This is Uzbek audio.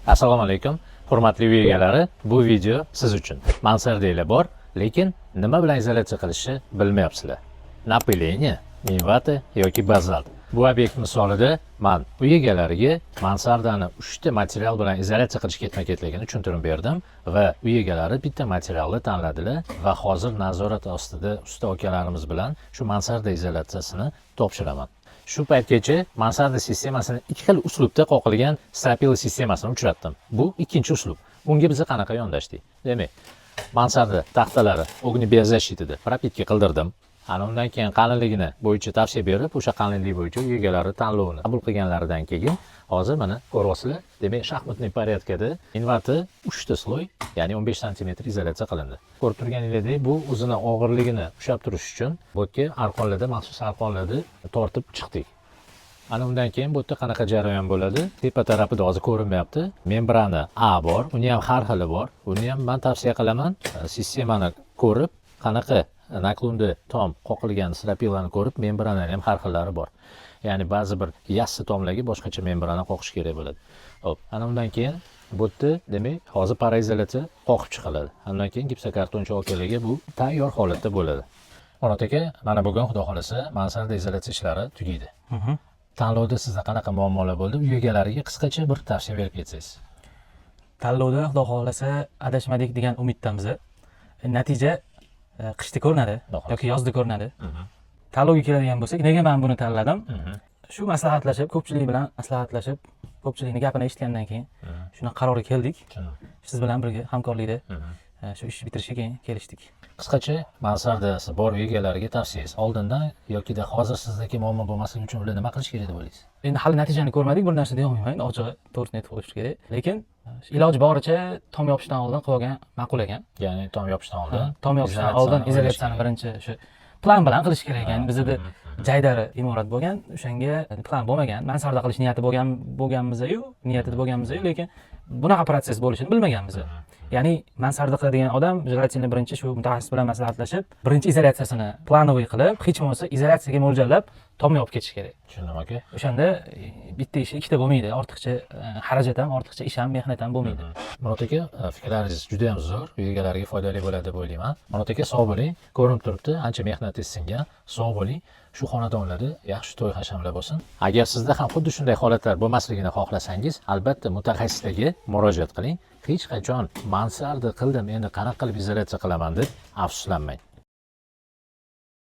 Assalomu alaykum, hurmatli uy egalari, bu video siz uchun. Mansardanglar bor, lekin nima bilan izolyatsiya qilishni bilmayapsizlar. Напыление, минвата yoki bazalt. Bu obyekt misolida man uy egalariga mansardani 3 ta material bilan izolyatsiya qilish ketma-ketligini tushuntirib berdim va uy egalari bitta materialni tanladilar va hozir nazorat ostida usta akalarimiz bilan shu mansarda izolyatsiyasini topshiraman. Shu paytgacha mansarda sistemasini ikki xil uslubda qoqilgan стропила sistemasini uchratdim. Bu ikkinchi uslub. Bunga biz qanaqa yondashdik? Demak, mansarda taxtalari огнебиозащита da пропитка qildirdim. Ana undan keyin qalinligini bo'yicha tavsiya berib, o'sha qalinlik bo'yicha uy egalari tanlovini qabul qilganlaridan keyin hozir mana ko'ryapsizlar, demak, шахматный порядка da минвата 3 ta слой, ya'ni 15 santimetr izolyatsiya qilindi. Ko'rib turganingizdek, bu o'zini og'irligini ushlab turish uchun bu yerga arqonlarda, maxsus arqonlarda tortib chiqdik. Ana undan keyin bu yerda qanaqa jarayon bo'ladi? Tepa tarafida hozir ko'rinmayapti. Membrana A bor, uni ham har xili bor. Uni ham men tavsiya qilaman, sistemani ko'rib, qanaqa наклон da tom qoqilgan стропила ni ko'rib, membranani ham har xillari bor. Ya'ni ba'zi bir yassi tomlarga boshqacha membrana qoqish kerak bo'ladi. Xo'p, ana undan keyin bu yerda, demak, hozir paraizolyatsiya qoqib chiqiladi. Undan keyin gipsokartonchi akalarga bu tayyor holatda bo'ladi. Murod aka, mana bugun, xudo xohlasa, mansarda izolyatsiya ishlari tugaydi. Tanlovda sizda qanaqa muammolar bo'ldi? Uy egalariga qisqacha bir tavsiya berib ketsangiz. Tanlovda, xudo xohlasa, adashmadik degan umiddamiz. Natija qishda ko'rinadi Xudo xohlasa. Yoki yozda ko'rinadi. Tanlovga keladigan bo'lsak, nega man buni tanladim? Shu maslahatlashib, ko'pchilik bilan maslahatlashib, ko'pchilikni gapini eshitgandan keyin shunaqa qarorga keldik. Tushundim. Siz bilan birga hamkorlikda shu ishni bitirishga keyin kelishdik. Qisqacha mansardasi bor uy egalariga tavsiyangiz. Oldindan yokida hozir sizdagi muammo bo'lmasligi uchun ular nima qilish kerak deb o'ylaysiz? Endi hali natijani ko'rmadik, bir narsa deya olmayman, ochig'i, to'g'risini aytib qo'yish kerak. Lekin iloji boricha tom yopishdan oldin qilib olgan ma'qul ekan. Ya'ni tom yopishdan oldin Tom yopishdan izolyatsiyani oldin o'ylash izolyatsiyani kerak. Birinchi shu plan bilan qilish kerak ekan. Bizada jaydari imorat bo'lgan, o'shanga plan bo'lmagan. Mansarda qilish niyati bo'lgan bo'lganmiz-yu, niyatida bo'lganmiz-yu, lekin bunaqa protsess bo'lishini bilmaganmiz. Ya'ni mansarda qiladigan odam желательно birinchi shu mutaxassis bilan maslahatlashib, birinchi izolyatsiyasini плановый qilib, hech bo'lmasa izolyatsiyaga mo'ljallab tom yopib ketish kerak. Tushundim, aka. O'shanda bitta ishi ikkita bo'lmaydi, ortiqcha xarajat ham, ortiqcha ish ham, mehnat ham bo'lmaydi. Murod aka, fikrlaringiz juda ham zo'r, uy egalariga foydali bo'ladi deb o'ylayman. Murod aka, sog' bo'ling. Ko'rinib turibdi, ancha mehnatingiz singan. Sog' bo'ling. Shu xonadonlarda yaxshi to'y hashamlar bo'lsin. Agar sizda ham xuddi shunday holatlar bo'lmasligini xohlasangiz, albatta mutaxassislarga murojaat qiling. Hech qachon mansarda qildim, endi qanaqa qilib izolyatsiya qilaman deb afsuslanmang.